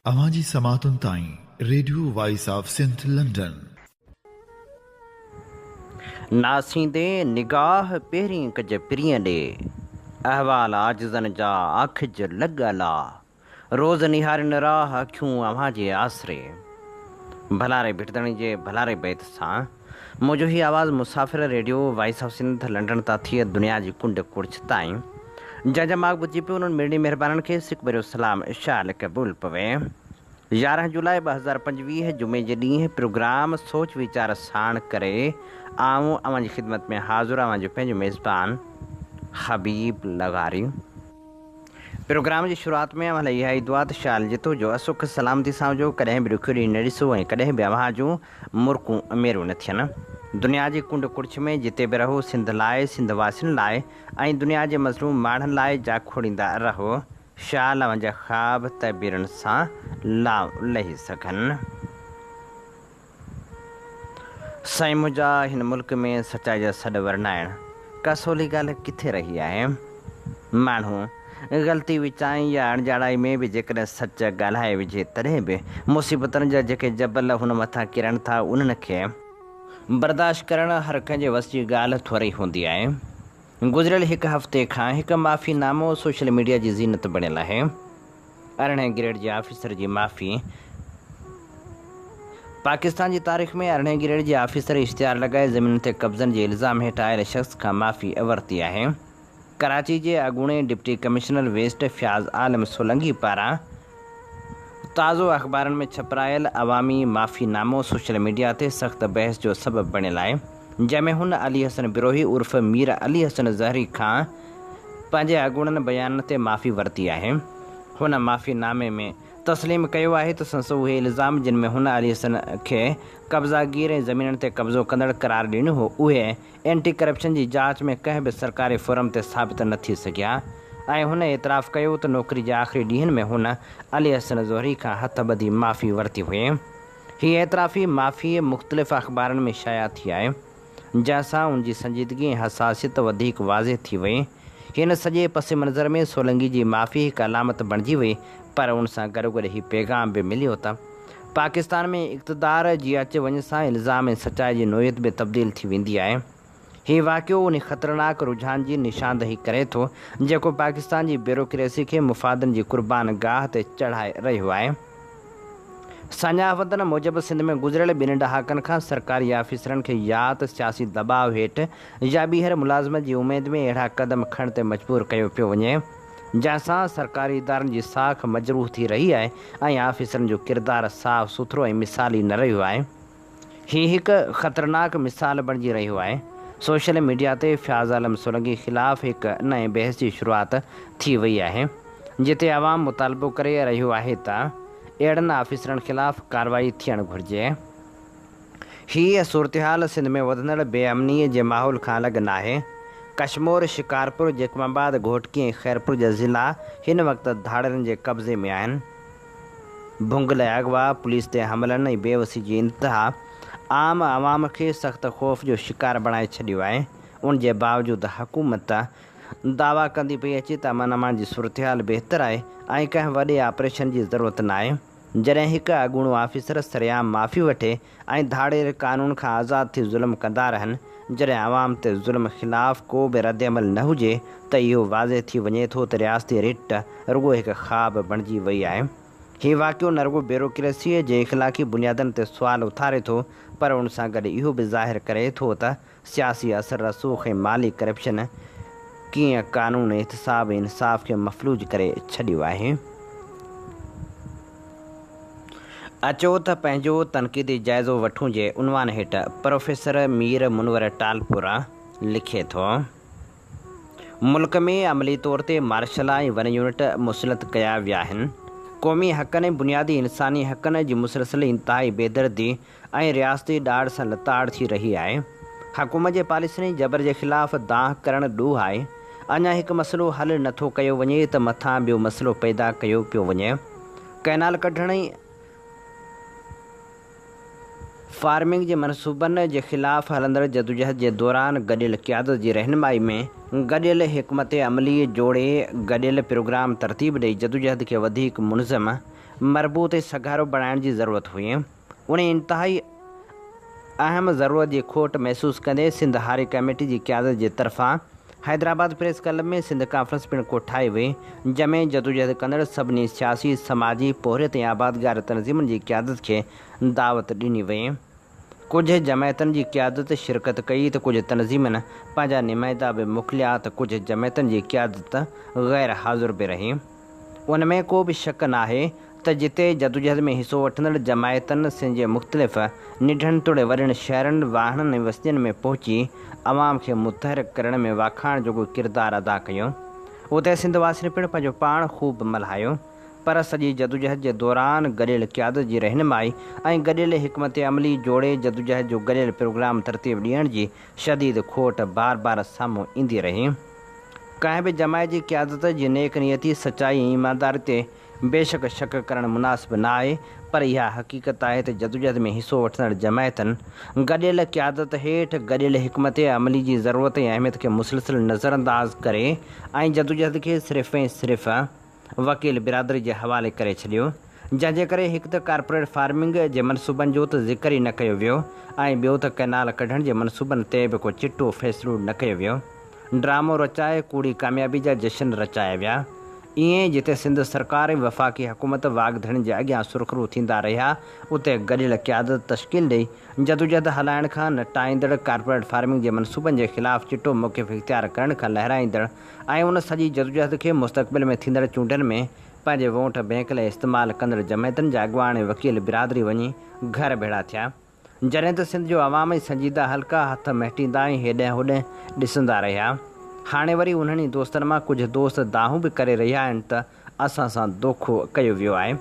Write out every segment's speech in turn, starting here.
اوهان جي سماعتن تائين radio voice of Sindh London. ناسيندي نگاهه پهرين ڪج پرينء ڏي، احوال عاجزن جا آکج لڳ الا، روز نهارين راهه اکيون اوهان جي آسري. ڀلاري ڀٽدڻي جي ڀلاري بيت سان منهنجو هي آواز مسافر radio voice of Sindh London تان ٿي دنيا جي ڪنڊ ڪڙڇ تائين جنهن جا ماڳ ٻڌجي پيو انهن مڙني مهربانن کي سڪ ڀريو سلام شال قبول پوي. 11 جولاء 2025 جمعي جي ڏينهن پروگرام سوچ ويچار ساڻ ڪري آئون اوهان جي خدمت ۾ حاضر اوهان جو پنهنجو ميزبان حبيب لغاري. پروگرام جي شروعات ۾ اوهان لاء اها ئي دعا ته شال جتو جو سک سلامتي سان هجو ڪڏهن به ڏکيو ڏينهن نه ڏسو ۽ ڪڏهن به اوهان جون مرڪون ميرون نه ٿين. دنيا جي ڪنڊ ڪڙڇ ۾ جتي به رهو سنڌ لاء سنڌ واسين لاء ۽ دنيا جي مظلوم ماڻهن لاء جاکوڙيندا رهو. شال اوهان جا خواب تعبيرن سان لانء لهي سگهن. سائين منهنجا هن ملڪ ۾ سچائي جا سڏ ورنائڻ ڪا سولي ڳالهه ڪٿي رهي آهي. ماڻهو غلطي وچان يا اڻڄاڻائي ۾ به جيڪڏهن سچ ڳالهائي وجهي تڏهن به مصيبتن جا جيڪي جبل هن مٿان ڪرن ٿا انهن کي برداشت ڪرڻ هر ڪنهن جي وس جي ڳالهه ٿورئي هوندي آهي. گذريل هڪ هفتي کان هڪ معافي نامو سوشل ميڊيا جي زينت بڻيل آهي. ارڙهين گريڊ جي آفيسر جي معافي پاڪستان جي تاريخ ۾ ارڙهين گريڊ جي آفيسر اشتهار لڳائي زمينن تي قبضن جي الزام هيٺ آيل شخص کان معافي ورتي آهي. ڪراچي جي اڳوڻي deputy commissioner west Fayaz Alam Solangi پاران تازو اخبارن ۾ ڇپرايل عوامي معافي نامو سوشل ميڊيا تي سخت بحث جو سبب بڻيل آهي، جنهن ۾ هن علي حسن بروهي عرف مير علي حسن زهري کان پنهنجي اڳوڻن بيانن تي معافي ورتي آهي. هن معافي نامي ۾ تسليم ڪيو آهي ته سندس اهي الزام جن ۾ هن علي حسن کي قبضا گير ۽ زمينن تي قبضو ڪندڙ قرار ڏنو هو اهي اينٽي ڪرپشن جي جاچ ۾ ڪنهن به سرڪاري فورم تي ثابت نه ٿي سگهيا ۽ هن اعتراف ڪيو ته نوڪري جي آخري ڏينهن ۾ هن علي حسن زهري کان هٿ ٻڌي معافي ورتي هئي. هي اعترافي معافي مختلف اخبارن ۾ شايع ٿي آهي، جنهن سان ان جي سنجيدگي ۽ حساسيت وڌيڪ واضح ٿي وئي. هن سڄي پس منظر ۾ سولنگي جي معافي هڪ علامت بڻجي وئي پر ان سان گڏوگڏ هي پيغام به مليو ته پاڪستان ۾ اقتدار جي اچ وڃ سان الزام ۽ سچائي جي نوعيت به تبديل ٿي ويندي آهي. هي واقعو انهي خطرناڪ رجحان جي نشاندهي ڪري ٿو، جيڪو پاڪستان جي بيوروڪريسي کي مفادن جي قربان گاهه تي چڙهائي رهيو آهي. ساڃاهه وندن موجب سنڌ ۾ گذريل ٻن ڏهاڪن کان سرڪاري آفيسرن کي يا ته سياسي دٻاء هيٺ يا ٻيهر ملازمت جي اميد ۾ اهڙا قدم کڻڻ تي مجبور ڪيو پيو وڃي، جنهن سان سرڪاري ادارن جي ساک مجروح ٿي رهي آهي ۽ آفيسرن جو ڪردار صاف سٿرو ۽ مثالي نه رهيو آهي. هي هڪ خطرناڪ مثال بڻجي رهيو آهي. سوشل ميڊيا تي فياض عالم سولنگي خلاف هڪ نئين بحث جي شروعات ٿي وئي آهي، جتي عوام مطالبو ڪري رهيو آهي ته اهڙن آفيسرن خلاف ڪارروائي ٿيڻ گهرجي. هيء صورتحال سنڌ ۾ وڌندڙ بي امنيء جي ماحول کان الڳ ناهي. ڪشمور، شڪارپور، جيڪب آباد، گهوٽڪي ۽ خيرپور جا ضلعا هن وقت ڌاڙيلن جي قبضي ۾ آهن. ڀنگل ۽ اغوا، پوليس تي حملن ۽ بيوسي جي انتها عام عوام کي سخت خوف جو شڪار بڻائي ڇڏيو آهي. ان جي باوجود حڪومت دعويٰ ڪندي پئي اچي ته امن امان جي صورتحال بهتر آهي ۽ ڪنهن وڏي آپريشن جي ضرورت ناهي. جڏهن هڪ اڳوڻو آفيسر سرعام معافي وٺي ۽ ڌاڙيل قانون کان آزاد ٿي ظلم ڪندا رهن، جڏهن عوام تي ظلم خلاف ڪو به ردعمل نه هجي ته اهو واضح ٿي وڃي ٿو ته رياستي رٽ رڳو هڪ خواب بڻجي وئي آهي. هي واقعو نه رڳو بيوروڪريسيء جي اخلاقي بنيادن تي سوال اٿاري ٿو پر ان سان گڏ اهو به ظاهر ڪري ٿو ته سياسي اثر رسوخ ۽ مالي ڪرپشن ڪيئن قانون، احتساب ۽ انصاف کي مفلوج ڪري ڇڏيو آهي. اچو ته پنهنجو تنقيدي جائزو وٺون جي عنوان هيٺ پروفيسر مير منور ٽالپر لکي ٿو. ملڪ ۾ عملي طور تي مارشل لا ۽ ون يونٽ مسلط ڪيا ويا آهن. قومي حقن ۽ بنيادي انساني حقن جي مسلسل انتهائي بيدردي ۽ رياستي ڏاڍ سان لتاڙ ٿي رهي آهي. حڪومت جي پاليسين ۽ جبر جي خلاف دانهن ڪرڻ ڏوهه آهي. اڃا هڪ مسئلو حل نه ٿو ڪيو وڃي ته مٿان ٻيو مسئلو پيدا ڪيو پيو وڃي. ڪئنال ڪڍڻ ۽. فارمنگ جي منصوبن جي خلاف هلندڙ جدوجهد جي دوران گڏيل قيادت جي رهنمائي ۾ گڏيل حڪمت عملي جوڙي گڏيل پروگرام ترتيب ڏئي جدوجهد کي وڌيڪ منظم مربوط ۽ سگهارو بڻائڻ جي ضرورت هئي. انهي انتهائي اهم ضرورت جي کوٽ محسوس ڪندي سنڌ هاري ڪميٽي جي قيادت جي طرفان Hyderabad press club ۾ Sindh conference پڻ ڪوٺائي وئي، جنهن ۾ جدوجهد ڪندڙ سڀني سياسي، سماجي، پورهيت ۽ آبادگار تنظيمن جي قيادت کي دعوت ڏني وئي. ڪجهه جماعتن جي قيادت شرڪت ڪئي ته ڪجهه تنظيمن پنهنجا نمائندا به موڪليا ته ڪجهه جماعتن جي قيادت غير حاضر به رهي. ان ۾ ڪو به شڪ ناهي ته جتي جدوجهد ۾ حصو وٺندڙ جماعتن سنڌ جي مختلف ننڍن توڙي وڏن شهرن، واهڻن ۽ وستين ۾ پهچي عوام کي متحرڪ ڪرڻ ۾ واکاڻ جوڳو ڪردار ادا ڪيو، اتي سنڌ واسين پڻ پنهنجو پاڻ خوب ملهايو. پر سڄي جدوجهد جي دوران گڏيل قيادت جي رهنمائي ۽ گڏيل حڪمت عملي جوڙي جدوجهد جو گڏيل پروگرام ترتيب ڏيڻ جي شديد کوٽ بار بار سامهون ايندي رهي. ڪنهن به جماعت جي قيادت جي نيڪ نيتي، سچائي ۽ ايمانداري تي بيشڪ شڪ ڪرڻ مناسب نه آهي پر اها حقيقت آهي ته جدوجهد ۾ حصو وٺندڙ جماعتن گڏيل قيادت هيٺ گڏيل حڪمت عملي جي ضرورت ۽ اهميت کي مسلسل نظرانداز ڪري ۽ جدوجهد کي صرف ۽ صرف وڪيل برادري جي حوالي ڪري ڇڏيو، جنهن جي ڪري هڪ ته ڪارپوريٽ فارمنگ جي منصوبن جو ته ذڪر ئي نه ڪيو ويو ۽ ٻيو ته ڪئنال ڪڍڻ جي منصوبن تي به ڪو چٽو فيصلو نه ڪيو ويو. ڊرامو رچائي ڪوڙي ڪاميابي جا جشن رچايا ويا. ائين جتي سنڌ سرڪار ۽ وفاقي حڪومت واڳ ڌڻين جي اڳيان سرخرو ٿيندا رهيا، اتي گڏيل قيادت تشڪيل ڏئي جدوجهد هلائڻ کان نٽائيندڙ ڪارپوريٽ فارمنگ جي منصوبن جي خلاف چٽو موقف اختيار ڪرڻ کان لهرائيندڙ ۽ ان سڄي جدوجهد کي مستقبل ۾ ٿيندڙ چونڊن ۾ پنهنجي ووٽ بئنڪ لاء استعمال ڪندڙ جماعتن جا اڳواڻ ۽ وڪيل برادري وڃي گهر ڀيڙا ٿيا. جڏهن ته سنڌ جو عوام ۽ سنجيده حلقا هٿ مهٽيندا ۽ هيڏانهن هوڏانهن ڏسندا رهيا. هاڻي وري انهن ئي دوستن مان ڪجهه دوست دانهون به ڪري رهيا آهن ته اسان سان دوکو ڪيو ويو آهي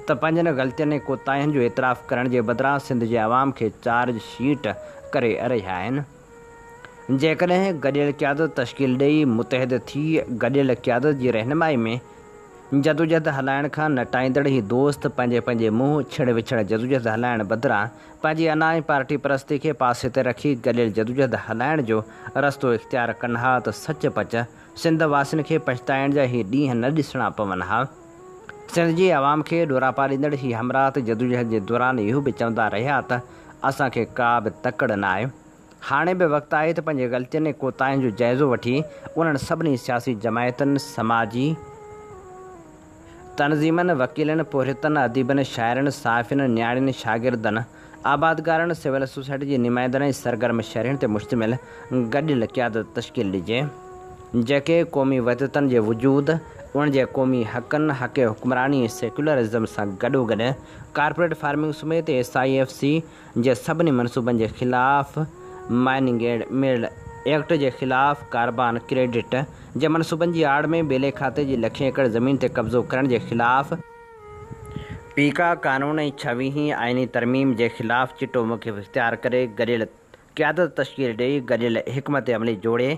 ته پنهنجن غلطين ۽ ڪوتاهين جو اعتراف ڪرڻ جي بدران سنڌ جي عوام کي چارج شيٽ ڪري رهيا آهن. جيڪڏهن گڏيل قيادت تشڪيل ڏئي متحد ٿي گڏيل قيادت جي رهنمائي ۾ جدوجهد هلائڻ کان نٽائيندڙ هي دوست پنهنجي پنهنجي منهن ڇڙ وڇڙ جدوجهد هلائڻ بدران پنهنجي انا ۽ پارٽي پرستي کي پاسي تي رکي گڏيل جدوجهد هلائڻ جو رستو اختيار ڪن ها ته سچ پچ سنڌ واسين کي پڇتائڻ جا هي ڏينهن نه ڏسڻا پون ها. سنڌ جي عوام کي ڏوراپا ڏيندڙ هي همراهه ته جدوجهد جي دوران اهو به چوندا رهيا ته اسان کي ڪا به تڪڙ ناهي. هاڻي به وقت آهي ته پنهنجي غلطين ۽ ڪوتاهين جو جائزو وٺي انهن سڀني سياسي جماعتن، سماجي تنظيمن، وڪيلن، پورهيتن، اديبن، شاعرن، صحافين، نياڻين، شاگردن، آبادگارن، سول سوسائٽي جي نمائندن ۽ سرگرم شهرين تي مشتمل گڏيل قيادت تشڪيل ڏجي، جيڪي قومي وحدتن جي وجود، انهن جي قومي حقن، حق حڪمراني ۽ سيڪيولرازم سان گڏوگڏ ڪارپوريٽ فارمنگ سميت ايس I F C جي سڀني منصوبن جي خلاف، مائننگ اينڊ ميرل ايڪٽ جي خلاف، ڪاربان ڪريڊٽ جي منصوبن جي آڙ ۾ ٻيلي کاتي جي لکين ايڪڙ زمين تي قبضو ڪرڻ جي خلاف، پيڪا قانون ۽ ڇويهين آئيني ترميم جي خلاف چٽو موقف اختيار ڪري گڏيل قيادت تشڪيل ڏئي گڏيل حڪمت عملي جوڙي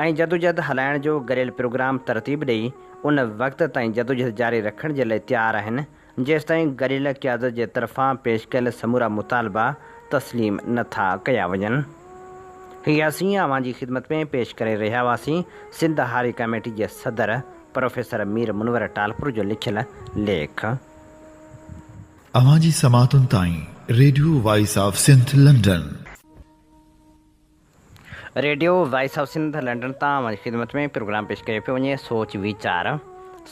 ۽ جدوجهد هلائڻ جو گڏيل پروگرام ترتيب ڏئي ان وقت تائين جدوجهد جاري رکڻ جي لاء تيار آهن جيستائين گڏيل قيادت جي طرفان پيش ڪيل سمورا مطالبا تسليم نه ٿا ڪيا وڃن. هي اسين اوهان جي خدمت ۾ پيش ڪري رهيا هئاسين سنڌ هاري ڪميٽي جي صدر پروفيسر مير منور ٽالپر جو لکيل ليک. اوهان جي سماعتن تائين radio voice of Sindh London. Radio voice of Sindh London تان اوهان جي خدمت ۾ پروگرام پيش ڪيو پيو وڃي سوچ ويچار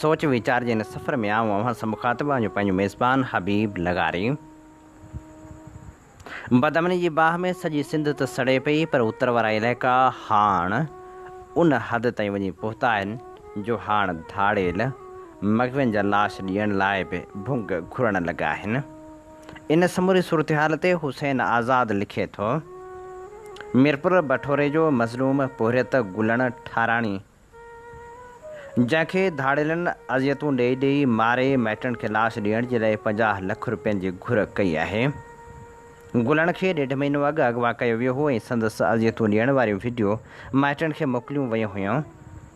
سوچ ويچار جي هن سفر ۾ آئون اوهان سان مخاطب آهيان پنهنجو ميزبان حبيب لغاري. بدامني جي باهه ۾ سڄي سنڌ ته سڙي پئي پر اتر وارا علائقا هاڻ ان حد تائين وڃي پهتا آهن جو هاڻ ڌاڙيل مغوين جا لاش ڏيڻ لاء به ڀنگ گهرڻ لڳا آهن. ان سموري صورتحال تي حسين آزاد لکي ٿو، ميرپور بٺوري جو مظلوم پورهيت گلڻ ٺاراڻي، جنهن کي ڌاڙيلن اذيتون ڏئي ڏئي ماري مائٽن کي لاش ڏيڻ جي لاء 50 لک روپين جي گهر ڪئي آهي. گلڻ کي ڏيڍ مهينو اڳ اغوا ڪيو ويو هو ۽ سندس اذيتون ڏيڻ واريون وڊيو مائٽن کي موڪليون ويون هيون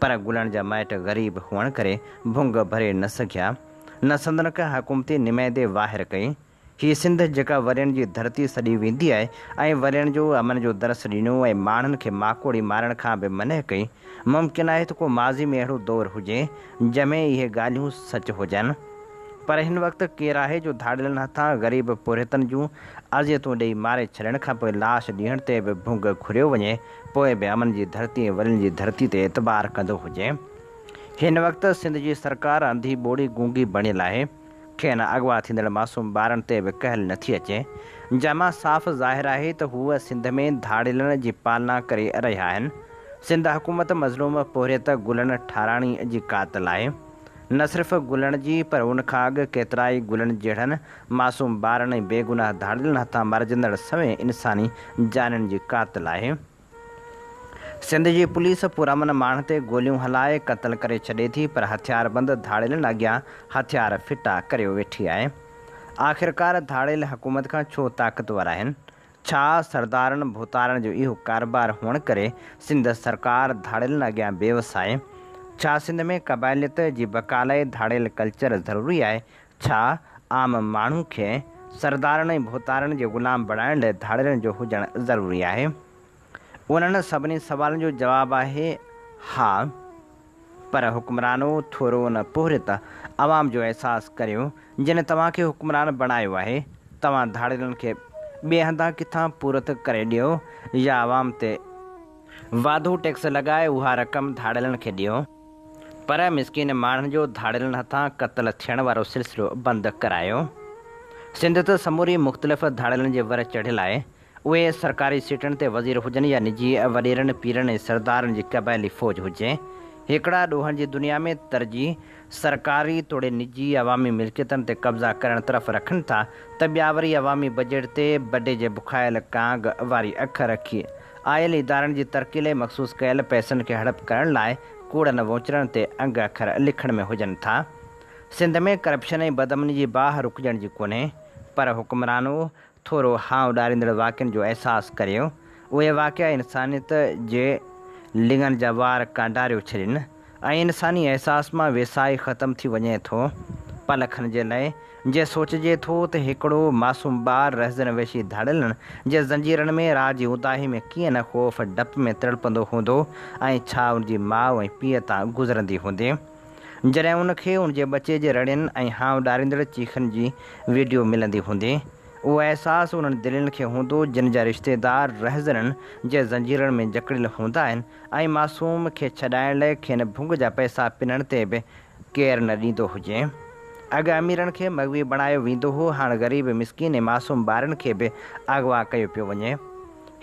پر گلڻ جا مائٽ غريب هئڻ ڪري ڀنگ ڀري نه سگهيا. نه سندن ڪنهن حڪومتي نمائندي واهر ڪئي. هيء سنڌ جيڪا ورين جي ڌرتي سڏي ويندي آهي ۽ ورين جو امن جو درس ڏنو ۽ ماڻهن کي ماڪوڙي مارڻ کان به منع ڪئي، ممڪن آهي ته ڪو ماضي ۾ اهڙو دور هجي، جنهن ۾ اهي ڳالهيون سچ هجن. پر هن وقت ڪير آهي جو ڌاڙيلن هٿان غريب پورهيتن جون اذيتون ڏئي ماري ڇڏڻ کانپوء لاش ڏيڻ تي به ڀونگ گهريو وڃي پوء به امن جي ڌرتي ۽ ولين جي ڌرتي تي اعتبار ڪندو هجي. هن وقت سنڌ جي سرڪار انڌي ٻوڙي گونگي بڻيل آهي. کين اغوا ٿيندڙ معصوم ٻارن تي به ڪهل نٿي اچي. جنهن مان صاف ظاهر آهي ته هو سنڌ ۾ ڌاڙيلن جي پالنا ڪري رهيا آهن. سنڌ حڪومت مظلوم پورهيت گلڻ ٺاراڻي جي قاتل آهي. نه صرف گلڻ جي پر ان کان اڳ ڪيترائي گلڻ جهڙن معصوم ٻارن ۽ بيگناهه ڌاڙيلن هٿان مارجندڙ سوين انساني جانين جي قاتل آهي. سنڌ جي پوليس پرامن ماڻهن تي گوليون هلائي قتل ڪري ڇڏي ٿي پر هٿياربند ڌاڙيلن اڳيان هٿيار ڦٽا ڪريو ويٺي آهي. آخرڪار ڌاڙيل حڪومت کان ڇو طاقتور آهن؟ ڇا سردارن ڀوتارن جو اهو ڪاروبار هئڻ ڪري سنڌ سرڪار ڌاڙيلن اڳيان بيوس آهي؟ ڇا سنڌ ۾ قبائليت جي بقا لاء ڌاڙيل ڪلچر ضروري آهي؟ ڇا عام ماڻهو کي سردارن ۽ ڀوتارن جي غلام بڻائڻ لاء ڌاڙيلن جو هجڻ ضروري آهي؟ انهن سڀني سوالن جو جواب آهي ها. پر حڪمرانو ٿورو ان پورهيت عوام جو احساس ڪريو جن توهان کي حڪمران بڻايو آهي. توهان ڌاڙيلن کي ٻئي هنڌان ڪٿان پورت ڪري ڏيو يا عوام تي واڌو ٽيڪس لڳائي اها رقم ڌاڙيلن کي ڏيو. پر مسڪين ماڻهن جو ڌاڙيلن هٿان قتل ٿيڻ وارو سلسلو بند ڪرايو. سنڌ ته سموري مختلف ڌاڙيلن جي ور چڙهيل آهي. اهي سرڪاري سيٽن تي وزير هجن يا نجي وڏيرن، پيرن ۽ سردارن جي قبائلي فوج هجي. هڪڙا ڏوهن جي دنيا ۾ ترجيح سرڪاري توڙي نجي عوامي ملڪيتن تي قبضا ڪرڻ طرف رکن ٿا ته ٻيا وري عوامي بجيٽ تي بڊي جي بکايل ڪانگ واري اک رکي آيل ادارن جي ترقي لئي مخصوص ڪيل پئسن کي هڙپ ڪرڻ لاء ڪوڙن ووچرن تي انگ اکر لکڻ ۾ هجن ٿا. سنڌ ۾ ڪرپشن ۽ بدامني جي باهه رڪجڻ جي ڪونهي پر حڪمرانو ٿورو هانء ڏاريندڙ واقعن جو احساس ڪريو. اهي واقعا انسانيت جي لڱن جا وار ڪانڊاريو ڇڏين. ۽ انساني احساس مان ويساهه ئي ختم ٿي وڃي ٿو. پل کن جي لئه جي سوچجي ٿو ته هڪڙو معصوم ٻار رهزن وحشي ڌاڙيلن جي زنجيرن ۾ رات جي اونداهي ۾ ڪيئن نه خوف ڊپ ۾ تڙپندو هوندو ۽ ڇا ان جي ماء ۽ پيء تان گذرندي هوندي جڏهن ان کي ان جي ٻچي جي رڙين ۽ هانء ڏاريندڙ چيخن جي ويڊيو ملندي هوندي. اهو احساس انهن دلين کي هوندو جن جا رشتيدار رهزنن جي زنجيرن ۾ جڪڙيل هوندا آهن ۽ معصوم کي ڇڏائڻ لئه کين ڀنگ جا پئسا پنڻ تي به ڪير نه ڏيندو هجي. اڳ اميرن کي مغوي بڻايو ويندو هو، هاڻ غريب، مسڪين ۽ معصوم ٻارن کي به اغوا ڪيو پيو وڃي.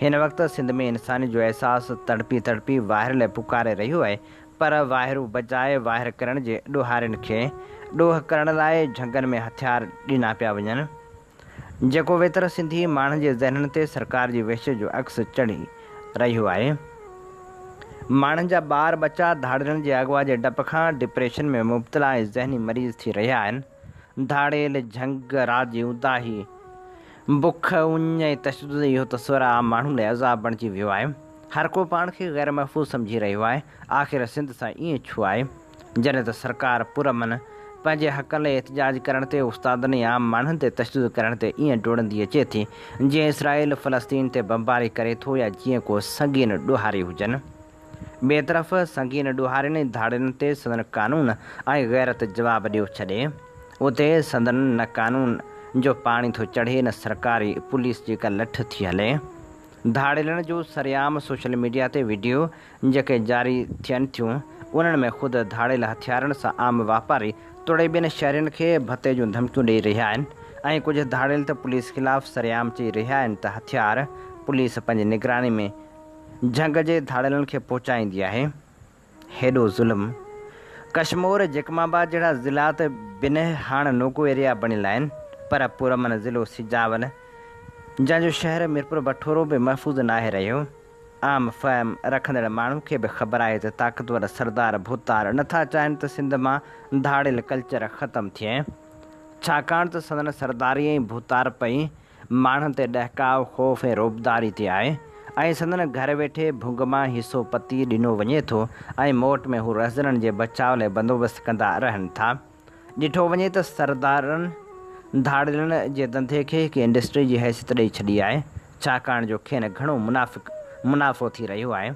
هن وقت سنڌ ۾ انسانيت جو احساس تڙپي تڙپي واهر لئه پڪاري رهيو آهي، پر واهرو بجاء واهر ڪرڻ جي ڏوهارين کي ڏوهه ڪرڻ لاء جهنگن ۾ هٿيار ڏنا پيا وڃن. جيڪو ويتر سنڌي ماڻهن جي ذهنن تي سرڪار جي وحشت جو عڪس چڙهي رهيو آهي. ماڻهن جا ٻار ٻچا ڌاڙيلن جي اغوا جي ڊپ کان ڊپريشن ۾ مبتلا ۽ ذهني مريض ٿي رهيا آهن. ڌاڙيل، جهنگ، رات جي اونداهي، بک، اڃ ۽ تشدد اهو تصور عام ماڻهن لاء عذاب بڻجي ويو آهي. هر ڪو پاڻ کي غير محفوظ سمجهي رهيو آهي. آخر سنڌ سان ائين ڇو آهي؟ جڏهن ته سرڪار پرامن پنهنجي حقن لاء احتجاج ڪرڻ تي استادن ۽ عام ماڻهن تي تشدد ڪرڻ تي ائين ڊوڙندي اچي ٿي جيئن اسرائيل فلسطين تي بمباري ڪري ٿو يا جيئن ڪو سنگين ڏوهاري هجن. ٻئي طرف سنگين ڏوهارين ۽ ڌاڙيلن تي سندن قانون ۽ غيرت جواب ڏيو ڇڏي. اتي سندن نه قانون جو پاڻي ٿو چڙهي نه سرڪاري پوليس جي ڪا لٺ ٿي هلي. ڌاڙيلن جون سرعام سوشل ميڊيا تي وڊيو جيڪي جاري ٿين ٿيون انهن ۾ خود ڌاڙيل هٿيارن سان عام واپاري توڙي ٻين شهرين کي ڀتي جون ڌمڪيون ڏئي رهيا آهن ۽ ڪجهه ڌاڙيل ته پوليس خلاف سرعام چئي رهيا آهن ته هٿيار پوليس پنهنجي نگراني ۾ جهنگ جي ڌاڙيلن کي پهچائيندي آهي. هيڏو ظلم. ڪشمور، جيڪب آباد جهڙا ضلعا ته بنهه هاڻ نوگو ايريا بڻيل آهن پر پرامن ضلعو سجاول جنهن جو شهر ميرپور بٺورو به محفوظ ناهي رهيو. عام فهم رکندڙ ماڻهو کي به خبر آهي ته طاقتور سردار ڀوتار نٿا چاهين ته سنڌ مان ڌاڙيل ڪلچر ختم ٿئي. ڇاڪاڻ ته سندن سرداري ۽ ڀوتارپئي ماڻهن تي ڏهڪاء، خوف ۽ رعبداري تي آهي ۽ سندن گهر ويٺي ڀنگ مان حصو پتي ڏنو وڃي ٿو ۽ موٽ ۾ هو رهزنن جي بچاء لاء بندوبست ڪندا رهن ٿا. ڏٺو وڃي ته سردارن ڌاڙيلن جي ڌنڌي کي هڪ انڊسٽري جي حيثيت ڏئي ڇڏي آهي، ڇاڪاڻ جو کين گهڻو منافعو ٿي رهيو آهي.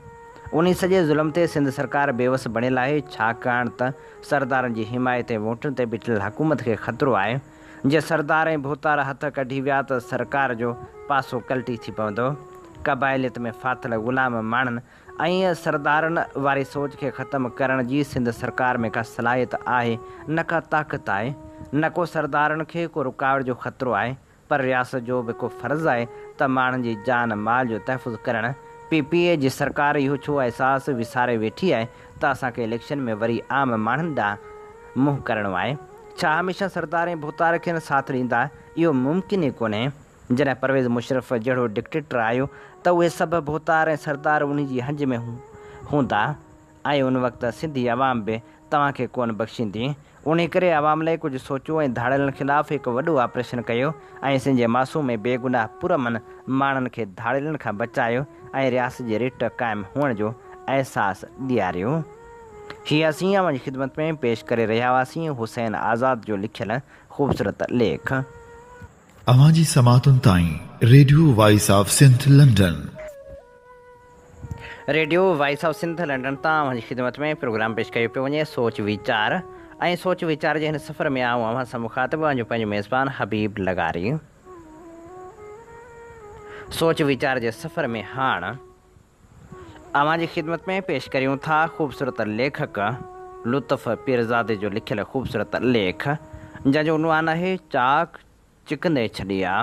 انهي سڄي ظلم تي سنڌ سرڪار بيوس بڻيل آهي، ڇاڪاڻ ته سردارن جي حمايت ۽ ووٽن تي بيٺل حڪومت کي خطرو آهي، جي سردار ۽ ڀوتار هٿ ڪڍي ويا ته سرڪار جو پاسو ڪلٽي ٿي پوندو. قبائليت ۾ ڦاٿل غلام ماڻهن ۽ سردارن واري سوچ کي ختم ڪرڻ جي سنڌ سرڪار ۾ ڪا صلاحيت آهي نه ڪا طاقت آهي، نه ڪو سردارن کي ڪو رڪاوٽ جو خطرو آهي، پر رياست جو به ڪو فرض آهي ته ماڻهن جي جان مال جو تحفظ ڪرڻ. پي پي اي جي سرڪار اهو ڇو احساس وساري ويٺي آهي ته اسان کي اليڪشن ۾ وري عام ماڻهن ڏانهن منهن ڪرڻو آهي؟ ڇا هميشه سردار ۽ ڀوتار کين ساٿ ڏيندا؟ اهو ممڪن ئي ڪونهي. جڏهن پرويز مشرف جهڙو ڊڪٽيٽر آيو ته اهي سڀ ڀوتار ۽ سردار انهي جي هنج ۾ هوندا ۽ ان وقت سنڌي عوام به توهان کي ڪونه بخشيندي. انهي ڪري عوام لئه ڪجهه سوچو ۽ ڌاڙيلن خلاف هڪ وڏو آپريشن ڪيو ۽ سنڌ جي معصوم ۽ بيگناهه پرامن ماڻهن کي ڌاڙيلن کان بچايو ۽ رياست جي رٽ قائم هئڻ جو احساس ڏياريو. هي اسين اوهان جي خدمت ۾ پيش ڪري رهيا هئاسين حسين آزاد جو لکيل خوبصورت ليک. اوهان جي سماعتن تائين radio voice of Sindh London. Radio voice of Sindh London تان اوهان جي خدمت ۾ پروگرام پيش ڪيو پيو وڃي سوچ ويچار ۽ سوچ ويچار جي هن سفر ۾ آئون اوهان سان مخاطب اوهان جو پنهنجو ميزبان حبيب لغاري سوچ ويچار جي سفر ۾ هاڻ اوهان جي خدمت ۾ پيش ڪريون ٿا خوبصورت ليکڪ لطف پيرزادي جو لکيل خوبصورت ليک جنهن جو عنوان آهي چاڪ چڪندي ڇڏي آ.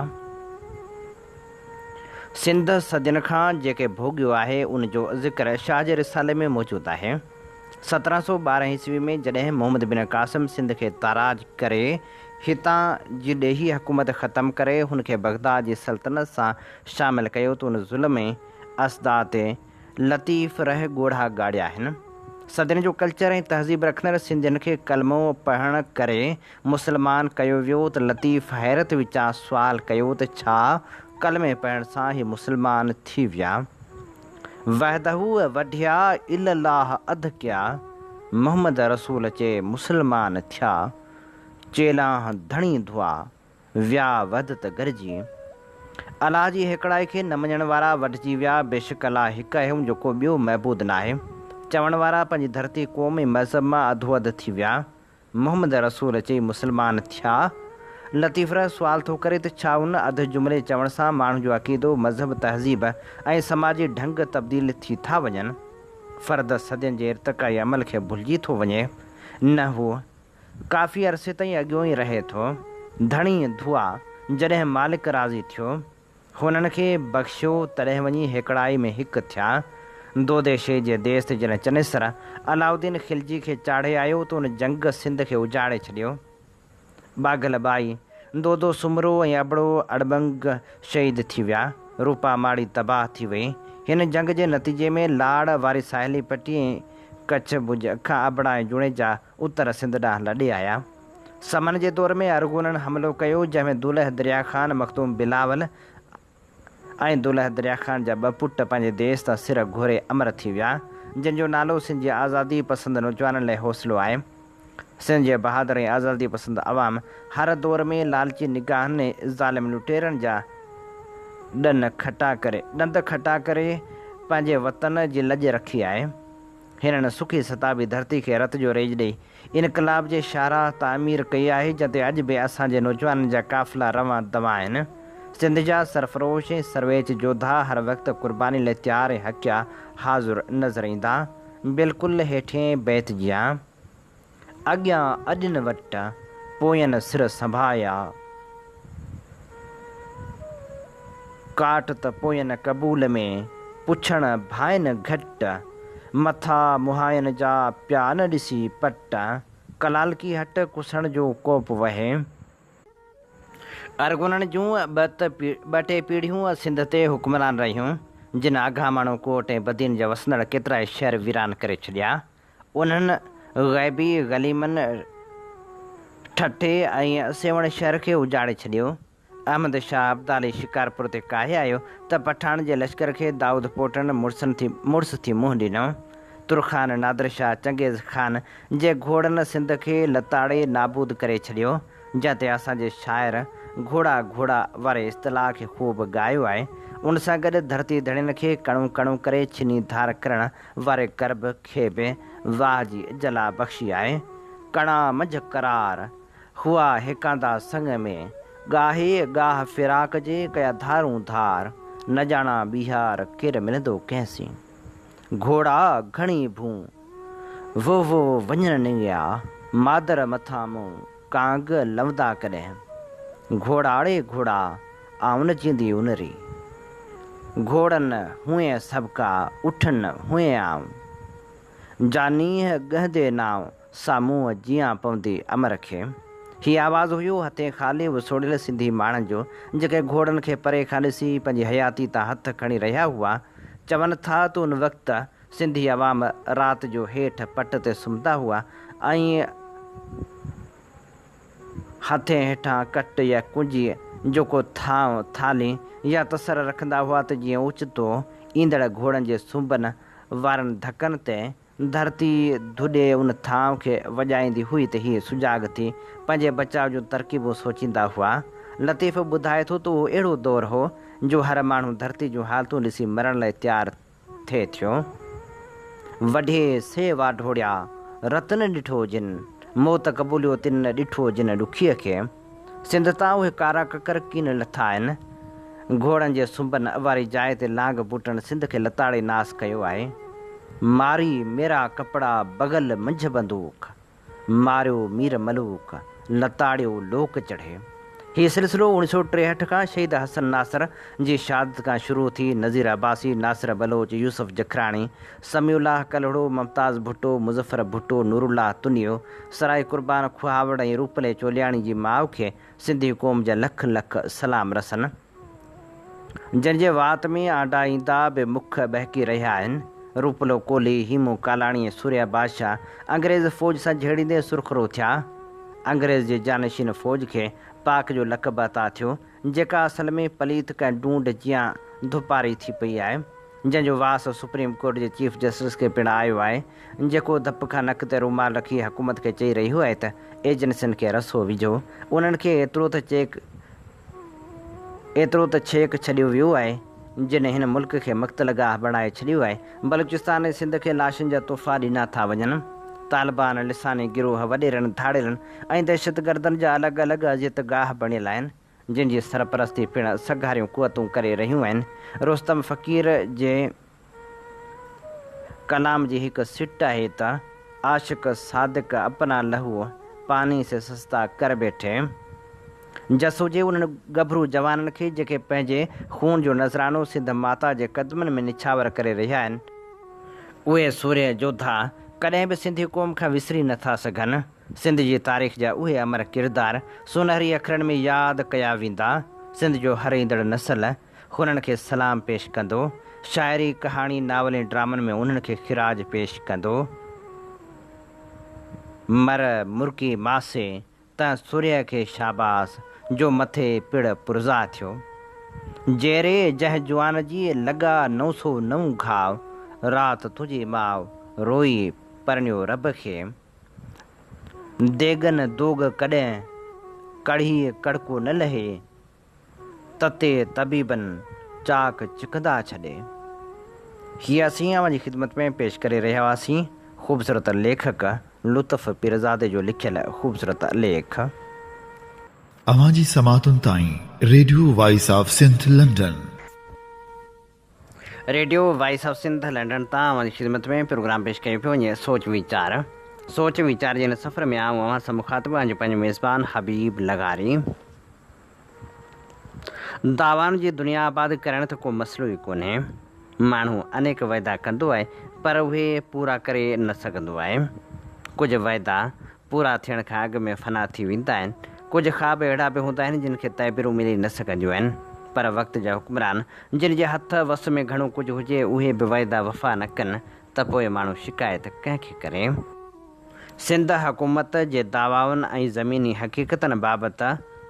سنڌ صدين کان جيڪي ڀوڳيو آهي ان جو ذڪر شاهه جي رسالي ۾ موجود آهي. 1712 عيسوي ۾ جڏهن محمد بن قاسم سنڌ کي تاراج ڪري هتان جي ڏيهي حڪومت ختم ڪري هن کي بغداد جي سلطنت سان شامل ڪيو ته ان ظلم ۽ اسدا تي لطيف رح ڳوڙها ڳاڙيا آهن. صدين جو ڪلچر ۽ تهذيب رکندڙ سنڌين کي ڪلمو پڙهڻ ڪري مسلمان ڪيو ويو ته لطيف حيرت وچان سوال ڪيو ته ڇا ڪلمي پڙهڻ سان هي مسلمان ٿي ويا؟ وحده وڍيا الا الله اڌ ڪيا، محمد رسول چئي مسلمان ٿيا، چيلان ڌڻي ڌئا، ويا وحدت گڏجي. الله جي هيڪڙائي کي نه مڃڻ وارا وڍجي ويا، بيشڪ الله هڪ آهي ان جو ڪو ٻيو معبود ناهي چوڻ وارا پنهنجي ڌرتي، قوم ۽ مذهب مان اڌو اڌ ٿي ويا. محمد رسول چئي مسلمان ٿيا. لطيف رح سوال ٿو ڪري ته ڇا ان اڌ جملي چوڻ سان ماڻهو جو عقيدو، مذهب، تهذيب ۽ سماجي ڍنگ تبديل ٿي ٿا وڃن؟ فرد صدين جي ارتقائي عمل کي ڀلجي ٿو وڃي؟ نه هو ڪافي عرصي تائين اڳيون ئي رهي ٿو. ڌڻي ڌئا، جڏهن مالڪ راضي ٿيو. هنن کي بخشيو، تڏهن وڃي هيڪڙائي ۾ هڪ ٿيا. دودي شيء جي ديس تي جڏهن چنيسر، علاؤالدين خلجي کي چاڙهي آيو ته ان جنگ سنڌ کي اجاڙي ڇڏيو. ٻاگهل ٻائي، دودو سومرو ۽ ابڙو اڙٻنگ شهيد ٿي ويا. روپا ماڙي تباهه ٿي وئي. هن جنگ جي نتيجي ۾ لاڙ واري ساحلي پٽي ۽ ڪڇ ڀڄ کان ابڙا ۽ جوڻيجا اتر سنڌ ڏانهن لڏي آيا. سمن جي دور ۾ ارغونن حملو ڪيو، جنهن ۾ دولهه دريا خان، مخدوم بلاول ۽ دولهه دريا خان جا ٻه پٽ پنهنجي ديس تان سر گهوري امر ٿي ويا، جن جو نالو سنڌ جي آزادي پسند نوجوانن لاء حوصلو آهي. سنڌ جي بهادر ۽ آزادي پسند عوام هر دور ۾ لالچي نگاهن ۽ ظالم لٽيرن جا ڏن کٽا ڪري ڏند کٽا ڪري پنهنجي وطن جي لڄ رکي آهي. هنن سکي ستابي ڌرتي کي رت جو ريج ڏئي انقلاب جي شاهراهه تعمير ڪئي آهي، جنهن تي اڄ به اسان جي نوجوانن جا قافلا روان دوان آهن. سنڌ جا سرفروش ۽ سرويچ جوڌا هر وقت قرباني لئه تيار ۽ حقيا حاضر نظر ايندا، بلڪل هيٺين بيت جيان. اڳيان اڏين وٽ، پوين سر سنڀايا. ڪاٽ ته پوين قبول ۾، پڇڻ ڀائين گهٽ. مٿا مهائين جا، پيا نه ڏسي پٽ. ڪلالڪي هٽ، ڪسڻ جو ڪوپ وهي. ارغونن جون ٻه ٽي پيڙهيون سنڌ تي حڪمران رهيون، جن آگاماڻو ڪوٽ ۽ بدين جا وسندڙ ڪيترائي شهر ويران ڪري ڇڏيا. انهن غيبي غليمن ٺٽي ۽ سيوهڻ شهر کي اجاڙي ڇڏيو. احمد شاهه ابدالي شڪارپور تي ڪاهي آيو ته پٺاڻ جي لشڪر کي دائود پوٽن مڙسن ٿي مڙس ٿي منهن ڏنو. ترخان نادر شاهه چنگيز خان جي گهوڙن سنڌ کي لتاڙي نابود ڪري ڇڏيو، جنهن تي اسان جي شاعر گهوڙا گهوڙا واري اصطلاح کي خوب ڳايو آهي. ان سان گڏ ڌرتي ڌڻين کي ڪڻو ڪڻو ڪري ڇني ڌار ڪرڻ واري ڪرب کي به واهه جي جلا بخشي آهي. ڪڻا منجهه قرار، هئا هيڪاندا سڱ ۾، ڳاهي ڳاهه فراق جي ڪيا ڌارون ڌار، نه ڄاڻان ٻيهار ڪير ملندو ڪنهن سين. گهوڙا گهڻي ڀون، وو وو وڃڻ نڱيا، مادر مٿان مون، ڪانگ لوندا ڪڏهن. گهوڙا ڙي گهوڙا، آئون نه جيئندي ان ري. گهوڙن هئين سڀڪا، اٺن هئين آئون. جانيء ڳهندي نانء، سا مون جيان پوندي امر کي. هي آواز هيو هٿين خالي وسوڙيل سنڌي ماڻهن جو، جيڪي گهوڙن کي پري کان ڏسي پنهنجي حياتي تان هٿ کڻي رهيا هئا. چون ٿا ته ان وقت سنڌي عوام رات جو هيٺ پٽ تي سمهندا هئا ۽ هٿين هيٺان ڪٽ يا ڪنجيء جو ڪو ٿانء، ٿالهي يا تسر رکندا هئا ته جيئن اوچتو ايندڙ گهوڙن جي سنبن وارن ڌڪن تي ڌرتي ڌڏي ان ٿانء کي وڄائيندي هئي ته هي سجاڳ ٿي پنهنجي بچاء جون ترڪيبون سوچيندا هئا. لطيف ٻڌائي ٿو ته اهو اهڙو دور هو جو هر ماڻهو ڌرتي جون حالتون ڏسي مرڻ لاء تيار ٿئي ٿيو. وڍي سي واڍوڙيا، رت نه ڏٺو جن، موت قبوليو تن نه ڏٺو جن ڏکيء کي. سنڌ تان اهي ڪارا ڪڪر ڪين لٿا آهن. گهوڙن جي سنبن واري جاء تي لانگ بوٽن سنڌ کي لتاڙي ناس ڪيو آهي. ماري ميرا ڪپڙا بغل منجهه بندوق، ماريو مير ملوڪ، لتاڙيو لوڪ چڙهي. هي سلسلو اوڻيھ سؤ 63 کان شهيد حسن ناصر جي شهادت کان شروع ٿي نذير عباسي، ناصر بلوچ، يوسف جکراڻي، سميع الله ڪلهوڙو، ممتاز ڀٽو، مظفر ڀٽو، نورالله تنيو، سرائي قربان کهاوڙ ۽ روپلي چولياڻي جي ماء کي سنڌي قوم جا لک لک سلام رسن. جن جي وات ۾ آنڊا ايندا به مک ٻهڪي رهيا آهن. روپلو ڪولهي، هيمون ڪالاڻي ۽ سورهيه بادشاهه انگريز فوج سان جهيڙيندي سرخرو ٿيا. انگريز جي جانشين فوج کي پاڪ جو لقب عطا ٿيو، جيڪا اصل ۾ پليت ڪنهن ڊونڊ جيان ڌپاري ٿي پئي آهي، جنهن جو واس سپريم ڪورٽ جي چيف جسٽس کي پڻ آيو آهي، جيڪو ڌپ کان نڪ تي رومال رکي حڪومت کي چئي رهيو آهي ته ايجنسين کي رسو وجهو، انهن کي ايترو ته چيڪ ايترو ته ڇيڪ ڇڏيو ويو آهي، جنھن هن ملڪ کي مقتل گاهه بڻائي ڇڏيو آهي. بلوچستان ۽ سنڌ کي لاشن جا تحفا ڏنا ٿا وڃن. طالبان، لساني گروهه، وڏيرن، ڌاڙيلن ۽ دهشتگردن جا الڳ الڳ اذيت گاهه بڻيل آهن، جن جي سرپرستي پڻ سگهاريون قوتون ڪري رهيون آهن. رستم فقير جي. ڪلام جي هڪ سٽ آهي ته، عاشق صادق اپنا لهو پاني سي سستا ڪر بيٺي. جس هجي انهن ڳڀرو جوانن کي جيڪي پنهنجي خون جو نذرانو سنڌ ماتا جي قدمن ۾ نڇاور ڪري رهيا آهن. اهي سورهيه جوڌا ڪڏهن به سنڌي قوم کان وسري نه ٿا سگهن. سنڌ جي تاريخ جا اهي امر ڪردار سونهري اکرن ۾ ياد ڪيا ويندا. سنڌ جو هر ايندڙ نسل هنن کي سلام پيش ڪندو. شاعري، ڪهاڻي، ناول ۽ ڊرامن ۾ انهن کي خراج پيش ڪندو. مر مرڪي ماسي تنهن سورهيه کي شاباس، جو مٿي پڙ پرزا ٿيو. جيري جنهن جوان جي لڳا 909 گهاء، رات تنهنجي ماء روئي پرڻيو رب کي. ديڳن دوڳ ڪڏهن ڪڙهي ڪڙڪو نه لهي، تتي طبيبن چاڪ چڪندا ڇڏي. هي اسين اوهان جي خدمت ۾ پيش ڪري رهيا هئاسين خوبصورت ليکڪ لطف پيرزادي جو لکيل خوبصورت ليک. اوهان جي سماعتن تائين radio voice of Sindh London. Radio voice of Sindh London تان اوهان جي خدمت ۾ پروگرام پيش ڪيو پيو وڃي سوچ ويچار سوچ ويچار جي هن سفر ۾ آئون اوهان سان مخاطب آهيان جو پنهنجو ميزبان حبيب لغاري. دعوائن جي دنيا آباد ڪرڻ ته ڪو مسئلو ئي ڪونهي. ماڻهو انيڪ وعدا ڪندو آهي پر اهي پورا ڪري نه سگهندو آهي. ڪجهه وعدا پورا ٿيڻ کان اڳ ۾ فنا ٿي ويندا آهن. ڪجهه خواب اهڙا به هوندا آهن جن کي تعبيرون ملي نه سگهنديون آهن. پر وقت جا حڪمران جن جي هٿ وس ۾ گهڻو ڪجهه هجي اهي به وعدا وفا نه ڪن ته پوء ماڻهو شڪايت ڪنهن کي ڪري؟ سنڌ حڪومت جي دعوائن ۽ زميني حقيقتن بابت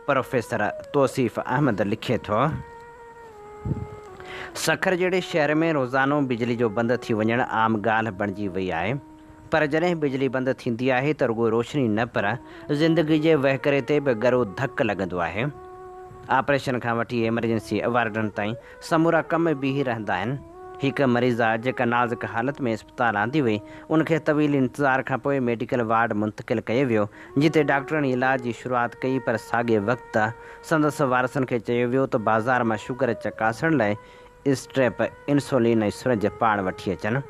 پروفيسر توصيف احمد لکي ٿو، سکر جهڙي شهر ۾ روزانو بجلي جو بند ٿي وڃڻ عام ڳالهه بڻجي وئي آهي، پر جڏهن بجلي بند ٿيندي آهي ته رڳو روشني نه پر زندگي جي وهڪري تي به ڳرو ڌڪ لڳندو آهي. آپريشن کان وٺي ايمرجنسي وارڊن تائين سمورا ڪم بيهي رهندا آهن. هڪ مريضه جيڪا نازڪ حالت ۾ اسپتال آندي وئي، ان کي طويل انتظار کانپوء ميڊيڪل وارڊ منتقل ڪيو ويو، جتي ڊاڪٽرن علاج جي شروعات ڪئي پر ساڳئي وقت سندس وارثن کي چيو ويو ته بازار مان شگر چڪاسڻ لاء اسٽريپ، انسولين ۽ سرنج پاڻ وٺي اچن.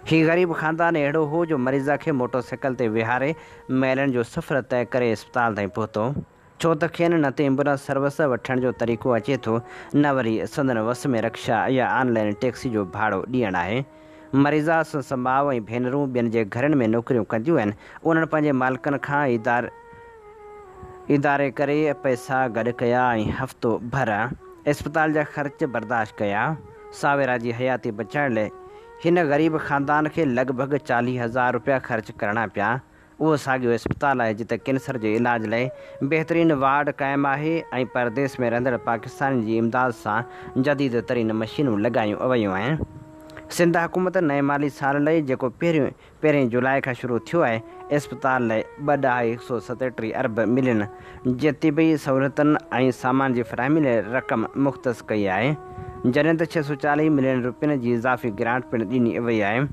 هي غريب خاندان اهڙو هو جو مريضه کي موٽر سائيڪل تي ويهاري ميلن جو سفر طئي ڪري اسپتال تائين پهتو. ڇو ته کين نه ته ايمبولنس سروس وٺڻ جو طريقو اچي ٿو نه وري سندن وس ۾ رڪشا يا آن لائين ٽيڪسي جو ڀاڙو ڏيڻ آهي. مريضا سندس ماء ۽ ڀينرون ٻين جي گهرن ۾ نوڪريون ڪنديون آهن. انهن پنهنجي مالڪن کان اداري ڪري پئسا گڏ ڪيا ۽ هفتو ڀر اسپتال جا خرچ برداشت ڪيا. ساويرا جي حياتي بچائڻ لئه هن غريب خاندان کي لڳ ڀڳ 40 هزار رپيا خرچ ڪرڻا پيا. اهو ساڳيو اسپتال آهي جتي ڪينسر جي علاج لئه بهترين وارڊ قائم آهي ۽ پرديس ۾ رهندڙ پاڪستانين جي امداد سان جديد ترين مشينون لڳايون ويون آهن. سنڌ حڪومت نئين مالي سال لئه جيڪو پهريون پهرين جولاء کان شروع ٿيو آهي اسپتال لئه ٻه ڏهائي هڪ سئو ستيٽيهه ارب ملين جي طبي سهولتن ۽ سامان جي فراهمي لئه رقم مختص ڪئي آهي جڏهن ته 640 ملين روپين جي اضافي گرانٽ پڻ ڏني وئي آهي.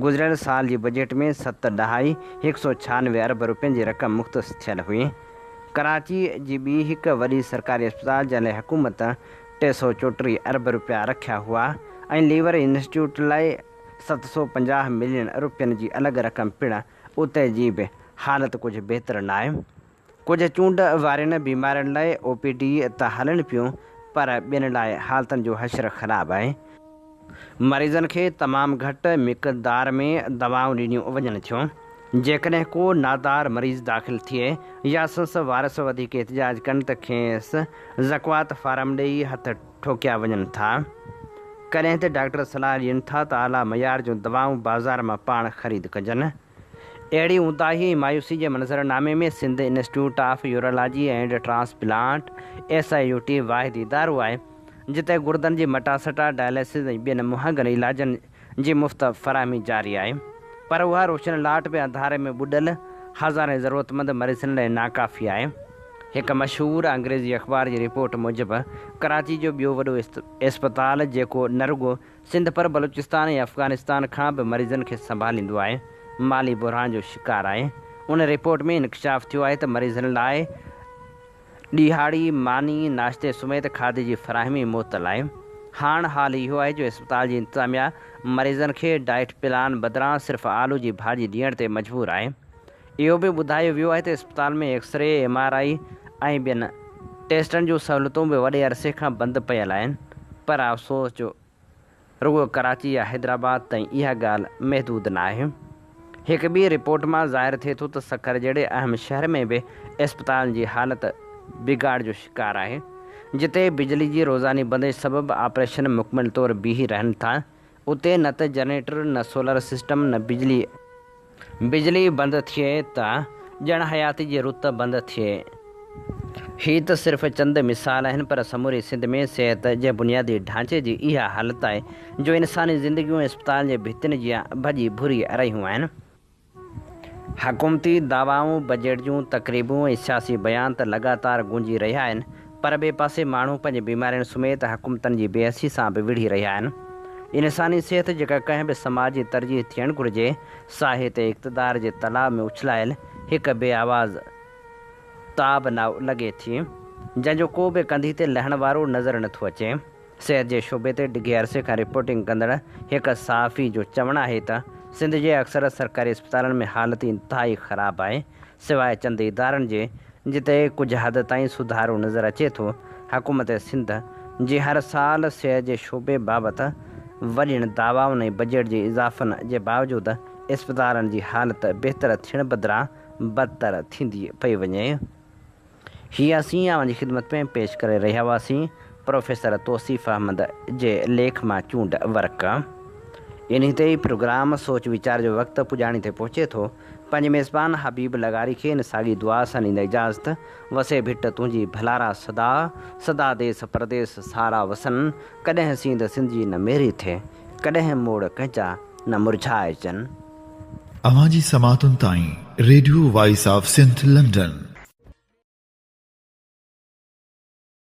گذريل سال جي بجيٽ ۾ ست ڏهائي هڪ سئو ڇهانوي ارب روپين جي رقم مختص ٿيل هئي. ڪراچي جي ٻي هڪ وڏي سرڪاري اسپتال جنهن لاء حڪومت 334 ارب روپيا رکيا هئا ۽ ليور انسٽيٽيوٽ لاء 750 ملين روپين جي الڳ رقم پڻ اتي جي به حالت ڪجهه بهتر ناهي. ڪجهه چونڊ وارين بيمارين لاء او پي ڊي ته هلن پيون پر ٻين لاء حالتن جو حشر خراب آهي. مريضن کي تمام گهٽ مقدار ۾ دوائون ڏنيون وڃن ٿيون. جيڪڏهن ڪو نادار مريض داخل ٿئي يا سندس وارث وڌيڪ احتجاج ڪن ته کيس زڪوات فارم ڏئي هٿ ٺوڪيا وڃن ٿا. ڪڏهن ته ڊاڪٽر صلاح ڏين ٿا ته اعليٰ معيار جون دوائون بازار مان پاڻ خريد ڪجن. اهڙي اونداهي ۽ مايوسي جي منظرنامي ۾ Sindh institute of urology and transplant, S I U T, واحد ادارو آهي، جتي گردن جي مٽاسٽا، ڊائليسز ۽ ٻين مهانگن علاجن جي مفت فراهمي جاري آهي. پر اها روشن لاٽ به انڌاري ۾ ٻڏل هزارين ضرورتمند مريضن لاء ناڪافي آهي. هڪ مشهور انگريزي اخبار جي رپورٽ موجب ڪراچي جو ٻيو وڏو اسپتال جيڪو نه رڳو سنڌ پر بلوچستان ۽ افغانستان کان به مريضن کي سنڀاليندو آهي، مالي بحران جو شڪار آهي. ان رپورٽ ۾ انڪشاف ٿيو آهي ته مريضن لاء ڏهاڙي، ماني، ناشتي سميت کاڌي جي فراهمي معطل آهي. هاڻ حال اهو آهي جو اسپتال جي انتظاميا مريضن کي ڊائيٽ پلان بدران صرف آلو جي ڀاڄي ڏيڻ تي مجبور آهي. اهو به ٻڌايو ويو آهي ته اسپتال ۾ ايڪسري، ايم آر I ۽ ٻين ٽيسٽن جون سهولتون به وڏي عرصي کان بند پيل آهن پر افسوس جو رڳو ڪراچي يا حيدرآباد تائين اها ڳالهه محدود ناهي. هڪ ٻي رپورٽ مان ظاهر ٿئي ٿو ته سکر جهڙي اهم شهر ۾ به اسپتالن جي حالت بگاڙ جو شڪار آهي جتي بجلي جي روزاني بندش سبب آپريشن مڪمل طور بيهي رهن ٿا اتي نه ته جنريٽر نه سولر سسٽم نه بجلي بجلي بند ٿئي ته ڄڻ حياتي جي رت بند ٿئي. هي ته صرف چند مثال آهن پر سموري سنڌ ۾ صحت جي بنيادي ڍانچي جي اها حالت آهي جو انساني زندگيون اسپتال جي ڀتين جيان ڀڄي ڀري رهيون آهن. حڪومتي دعوائون، بجيٽ جون تقريبون ۽ سياسي بيان ته لڳاتار گونجي رهيا آهن پر ٻئي پاسي ماڻهو پنهنجي بيمارين سميت حڪومتن جي بيحسي سان به وڙهي رهيا آهن. انساني صحت جيڪا ڪنهن به سماج جي ترجيح ٿيڻ گهرجي، سا هتي اقتدار جي تلاء ۾ اڇلايل هڪ بي آواز تاب ناء لڳي ٿي، جنهن جو ڪو به ڪنڌي تي لهڻ وارو نظر نٿو اچي. صحت جي شعبي تي ڊگهي عرصي کان رپورٽنگ ڪندڙ هڪ صحافي جو چوڻ آهي ته سنڌ جي اڪثر سرڪاري اسپتالن ۾ حالت انتهائي خراب آهي، سواء چند ادارن جي جتي ڪجهه حد تائين سڌارو نظر اچي ٿو، حڪومت سنڌ جي هر سال صحت جي شعبي بابت وڏين دعوائن ۽ بجيٽ جي اضافن جي باوجود اسپتالن جي حالت بهتر ٿيڻ بدران بدتر ٿيندي پئي وڃي. هي اسين اوهان جي خدمت ۾ پيش ڪري رهيا هئاسين پروفيسر توصيف احمد جي ليک مان چونڊ ورق. انهي تي ئي پروگرام سوچ ويچار جو وقت پڄاڻي تي پهچي ٿو. پنهنجي ميزبان حبيب لغاري کي ان ساڳي دعا سان ڏيندا اجازت، وسي ڀٽ تنهنجي ڀلارا سدا، سدا ديس پرديس سارا وسن، ڪڏهن سينڌ سنڌ جي نه ميري ٿئي، ڪڏهن موڙ ڪنهن جا نه مرجهائجن. اوهان جي سماعتن تائين radio voice of Sindh London.